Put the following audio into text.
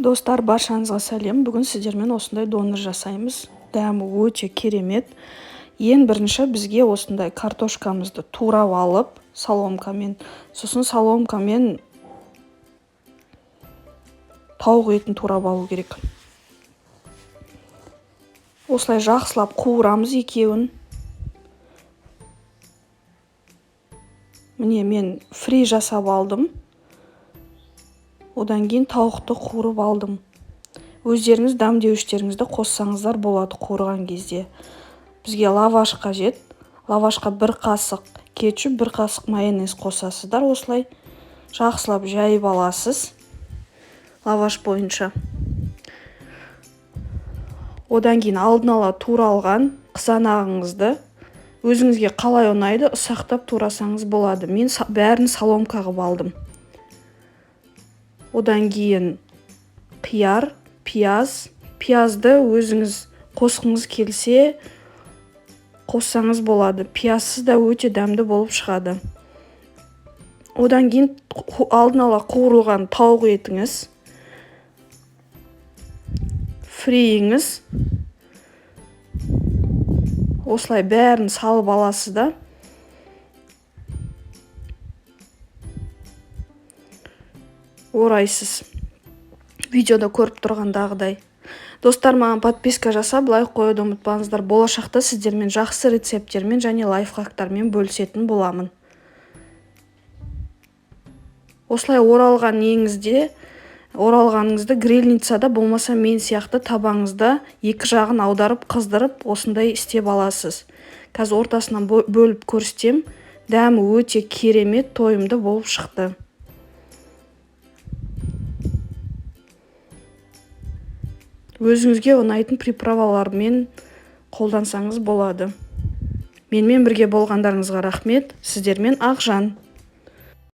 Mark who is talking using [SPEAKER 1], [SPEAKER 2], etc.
[SPEAKER 1] Достар, баршаңызға сәлем. Бүгін сіздермен осындай донер жасаймыз. Дәмі өте керемет. Ең бірінші бізге осындай картошкамызды турап алып, соломкамен, сосын соломкамен тауық етін турап алу керек. Осылай жақсылап қуырамыз екеуін. Міне, мен фри жасап алдым. Одан кейін тауықты қуырып алдым. Өздеріңіз дәмдеуіштеріңізді қоссаңыздар болады қуырған кезде. Бізге лаваш қажет. Лавашқа 1 қасық кетчуп, 1 қасық майонез қосасыздар. Осылай жақсылап жайып аласыз лаваш бойынша. Одан кейін алдын ала туралған қызанағыңызды өзіңізге қалай ұнайды, ұсақтап турасаңыз болады. Мен бәрін соломка қылып алдым. Одан кейін қияр, пияз. Пиязды өзіңіз қосқыңыз келсе қоссаңыз болады. Пиязсыз да өте дәмді болып шығады. Одан кейін алдын ала қуырылған тауық етіңіз, фриіңіз, осылай бәрін салып аласыз да. Орайсыз. Видеода көріп тұрғандағыдай. Достар, маған подписка жасап, лайк қоюды ұмытпаңыздар. Болашақта сіздермен жақсы рецепттермен және лайфхактармен бөлісетін боламын. Осылай оралған неңізде, оралғаныңызды грильницада болмаса мен сияқты табаңызда екі жағын аударып қыздырып осындай істеп аласыз. Қазір ортасынан бөліп көрсетем. Дәмі өте керемет, тойымды болып шықты. Өзіңізге ұнайтын приправалармен қолдансаңыз болады. Менімен бірге болғандарыңызға рахмет. Сіздермен Ақжан.